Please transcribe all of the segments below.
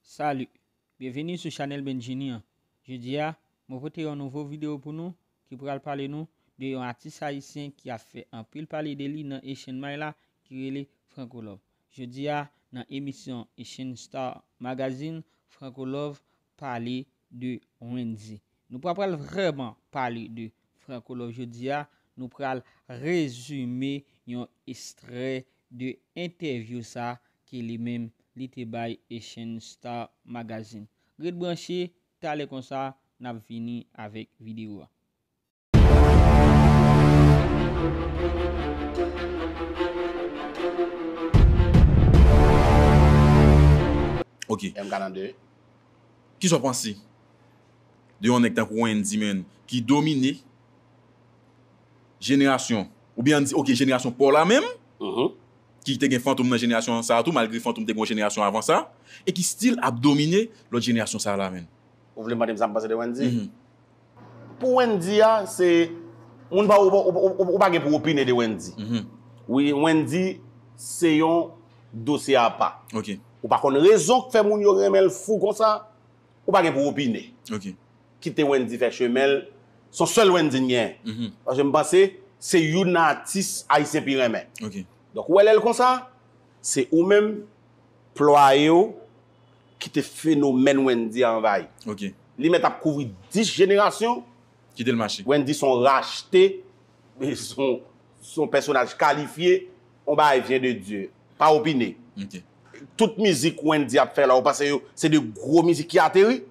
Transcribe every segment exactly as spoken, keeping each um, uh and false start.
Salut! Byenvini sou chanèl Benjini an. Jodi a, mwen pote yon nouvo videyo pou nou ki pral pale nou de yon atis ayisyen ki ap fè anpil pale de li nan Haitian Mind la, ki rele Franco Love. Jodi a, nan emisyon Haitian Star Magazine, Franco Love pale de Wendy. Nou pa pral vrèman pale de Franco Love jodi a, nou pral rezime yon ekstrè de entèvyou sa ke li menm li te bay Haitian Star Magazine. Ret branche, talè konsa, n ap vini avèk videyo a. Ok. M karannde. Kisa w panse de yon nèg tankou Wendy, menn, ki domine jenerasyon, oubyen ann di, ok, jenerasyon pa w la menm, ki te gen Fantom nan jenerasyon sa a tou, malgre Fantom te gen yon jenerasyon avan sa, e ki still ap domine lòt jenerasyon sa a la, menn? Ou vle mande m sa m panse de Wendy? Pou Wendy a, se. Moun pa, ou, ou, ou, ou, ou pa gen pou opine de Wendy. Wi, Wendy se yon dosye apa. Ok. Ou pa konn rezon k fè moun yo renmen l fou konsa, ou pa gen pou opine. Ok. Kite Wendy fè chemen l, se yon sèl Wendy n genyen. Paske m panse se youn nan atis ayisyen pi renmen. Ok. Donk, ou wè lè l konsa, se ou menm, plwaye w, kite fenomèn Wendy a anvayi. Ok. Li mèt ap kouvri dis jenerasyon. Kite l mache. Wendy se yon rachte, se yon, se yon pèsonaj kalifye, yon bagay vyen de Dye. Pa opine. Ok. Tout mizik Wendy ap fè la, ou panse yo, se de gwo mizik ki ateri?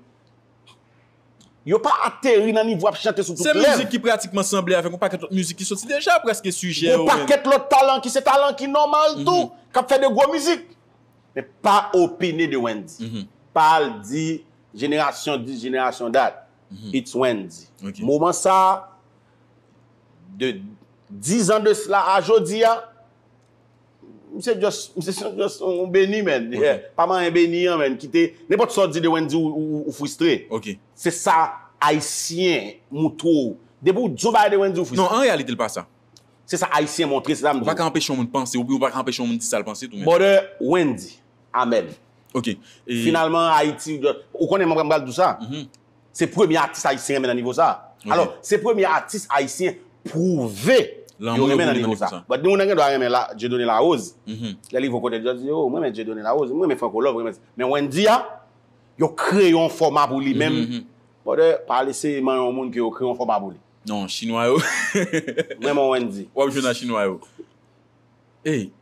Yo pa ateri nan nivo ap chante sou tout lèv. Se mizik ki pratikman sanble avèk yon pakèt lòt mizik ki soti deja, prèske sijè yo. Yon pakèt lòt talan ki se talan ki nòmal tou, k ap fè de gwo mizik. Men pa opine de Wendy. Pa al di jenerasyon dis, jenerasyon dat. It's Wendy. Moman sa a, de dis an de sila a jodi a, misye just, misye se just yon beni, menn. Pa manyen beni an, menn. Kite, nenpòt sa w di de Wendy, ou, ou, ou fristre. Se sa Ayisyen montre w. Depi w di yon bagay de Wendy, ou fristre. Non, an reyalite, l pa sa. Se sa Ayisyen montre, se sa m di w. Ou pa ka anpeche yon moun panse, ou pa ka anpeche yon moun di sa l panse tou, menn. Brother, Wendy. Amèn. Ok. Finalman, Ayiti, ou konnen mwen pral di w sa. Se premye atis ayisyen renmen nan nivo sa. Alò, se premye atis ayisyen pwouve yo renmen nan nivo sa. But gen moun nan gen dwa renmen la, Dieudonné Larose. Lè li rive yon kote, li di, oh, mwen renmen Dieudonné Larose, mwen renmen Franco Love, mwen renmen. Men Wendy a, yo kreye yon fòma pou li menm. Brother, pa al eseye manyen yon moun ke yo kreye yon fòma pou li. Non, chinwa yo. Mwen renmen Wendy. W ap jwenn a chinwa yo. Ey,